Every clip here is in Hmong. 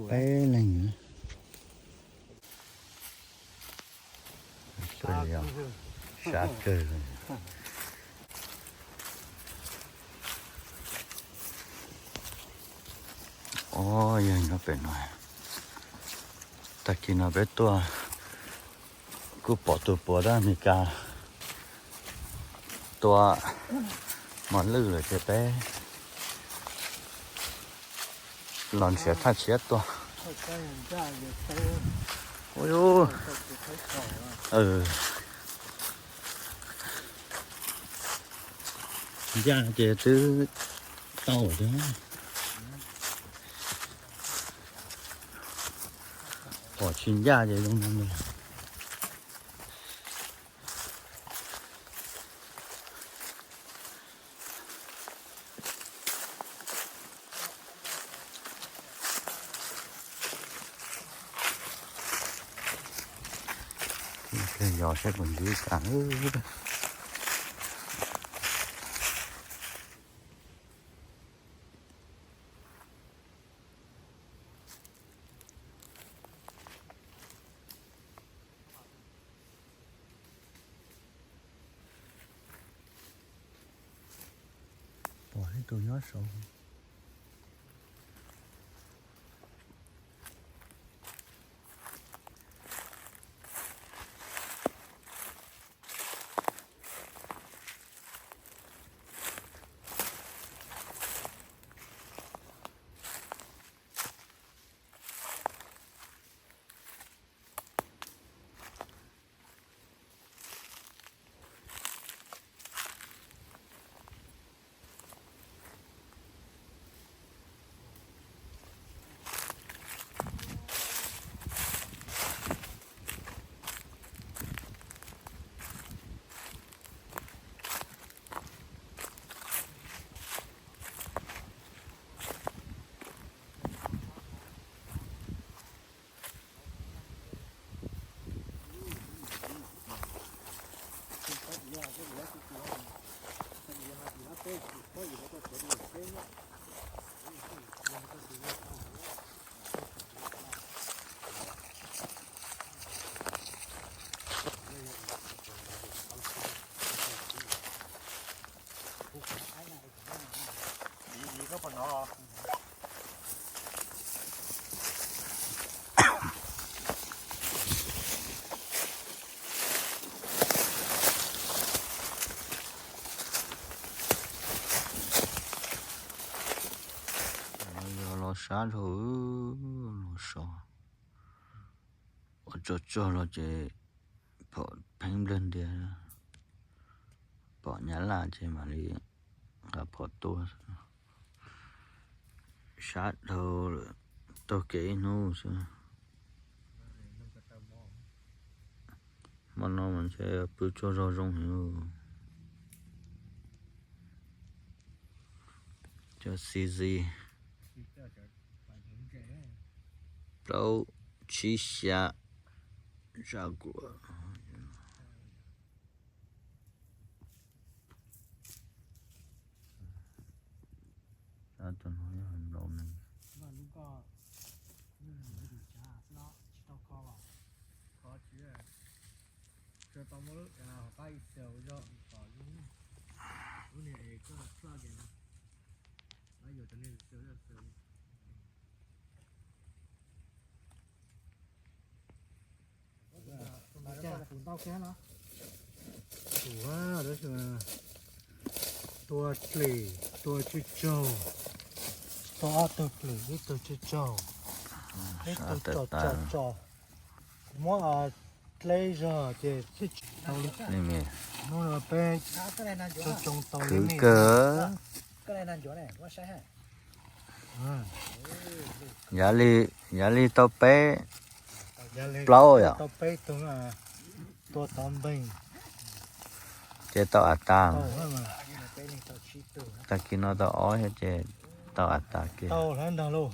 Peb leeg. Sab kawg. Ob, yog nyob pem no. Tag kis no peb tuaj kuj pom tus puav dab Amelikas tua mos lwj lawm ces peb los nrhiav thaj tshiab tuaj. Ncaj ces twb tau thiab. Pom tsis ncaj ces zoo no ntag. Yog saib puas ntsib cas. Pom ib tug nyob saud. Yog los sab dhau, los so. Ua tsaug tsaug los ces pom pheeb nplawg ntias, pom nyab laj ces mam li qab phom tuaj. Sab dhau lawm, taug kev ib hnub xwb. Hmo no mas ntshe pw tsaug zog zoo heev. Cov C Z plaub tsib xya, zaj kuam. Tus no yog nplaum nees. Tus tua plis tua tsw tsaug, tua ob tug plis ib tug tsw tsaug, ib tug tso tso tso. Kuv muab dleb zog ces twb tsis tau li. Hnub no peb tso tsoo tau li me kawg. Yav li, yav li tau peb plaub yom. Tau peb tug, tua tau npeeg. Ces tau av tas. Tag kis no tau ob thiab ces tau av tas kiag. Tau hlab ntag lauj.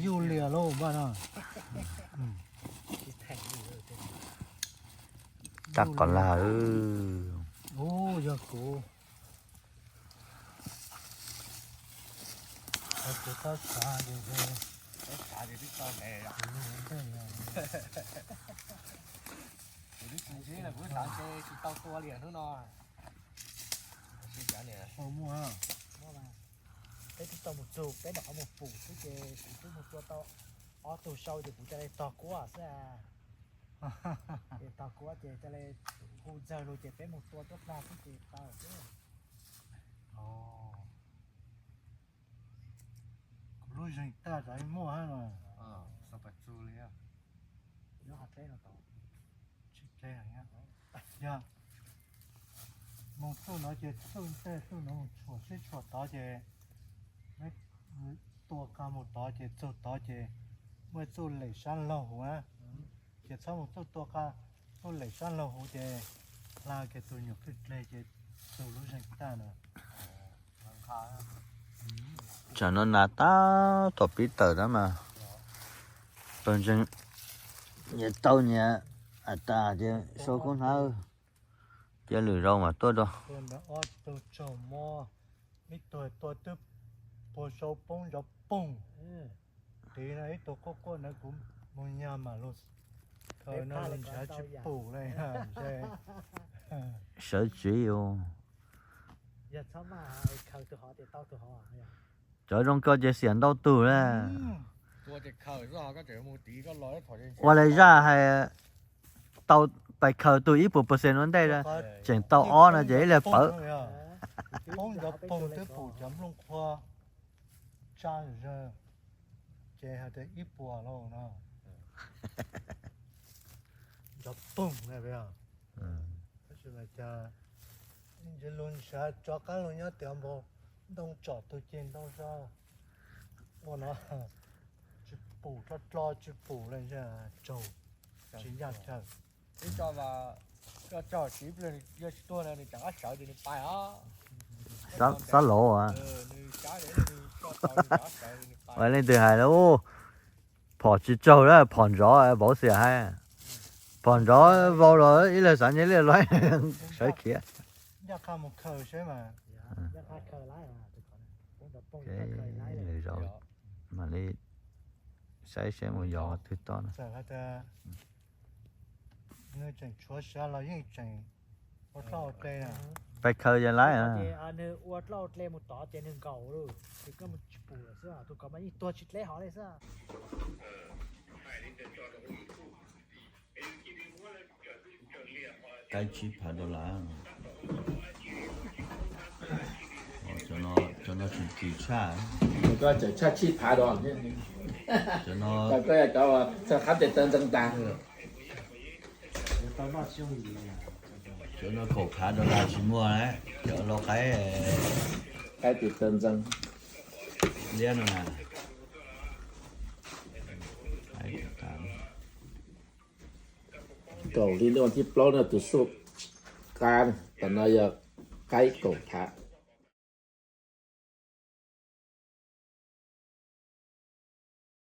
Yuj lias lauj npaj no. Tag qos lag. Ub, yog kuv. Kuv txhob xav ces, txhob xav ces twb tau ntev. Kuv twb tsis ntsib los kuv xav ces tsis tau tua li hnub no. Peb twb tau mus txug, peb rov qab mus pum xwb ces kuv twb mus tua tau ob tug sau ces kuv ca le tog kuab xwb. Ces tog kuab ces ca le hu ntxawg lug ces peb mus tua tuab plag xwb ces tau xwb. Kuv lub zeeg tag rov muaj hab no. Yog moog txuj no ces txuj ntej txuj no moog tshuam sib tshuam tod ces tua qab mus tod ces txug tod ces muaj txuj lem sab laug huv na. Ces txhob mus txuj tua qab, txuj lem sab laug huv ces hla kiag tug nyuam qwj dleg ces txug lub zeeg tag na. Tsam no nas tab tom pib tawm tab mas pawg ntseeg nyias tau nyias tas ces sau koob hnab, cia lwm zaus mas tuaj dua. Ib tug tsaug mob, ib tug tua twb puag saud poob nrov poog. Tiv no ib tug quaj quaj na, kuv moog nyag mam lug khaws no los ntshav tsis pum le ntshe. Sawv tsev os. Cov zoo koj ces xiam ntau tug la. Ua le zaj hais tau pais khaws tug ib puas percent ua ntej, tseem tau ob no ces ib leeg pawv. Poob nrov poog twb pum cov nplooj qhuav tsa zawg, ces hais tias ib puas lauj no. Nrov poog na. Tab sis mas cas ntsis lug ntshav rov qab lug nyob tias npau ntoo tsom tug ceg ntoo zog ua no tsis pum, dlo dlo tsis pum le, tsaug tsis ncaj chaw. Ib co mas koj tsaug tsis ib pliag yog tsis tuag na nws tseem qab sawv ces nws pais os. Xab laus a. Leej twg hais phom tsis tsaug la, phom nrov, vauv xiam hais. Phom nrov vau los ib leeg xav nyiaj liaj luaj sawv khiav. Mam li saib seb mus yos twg tod na. Nws tseem tshuav siav los yeej tseem ua dlauj ua dle. Pais khaws yog laib. Nws ua dlauj ua dle mus tod ces nws nkaum lawm, ces koj mus tsis pum lawm xwb, tus ko mas yeej tuag tsis dleb hov li xwb. Qaib tsib phav dollar. Cov no tsis kim tshaj. Koj tseem tshaj tsib phav dollar. Koj yog cov khab tes taw ntxeev tas. Cov no kaum phav dollar tsis muaj, cov lau qaib, qaib tes taw ntxeev liab no na. Kaum li no thib plaub no tus xuj qab, tam no yog qaib kaum phav.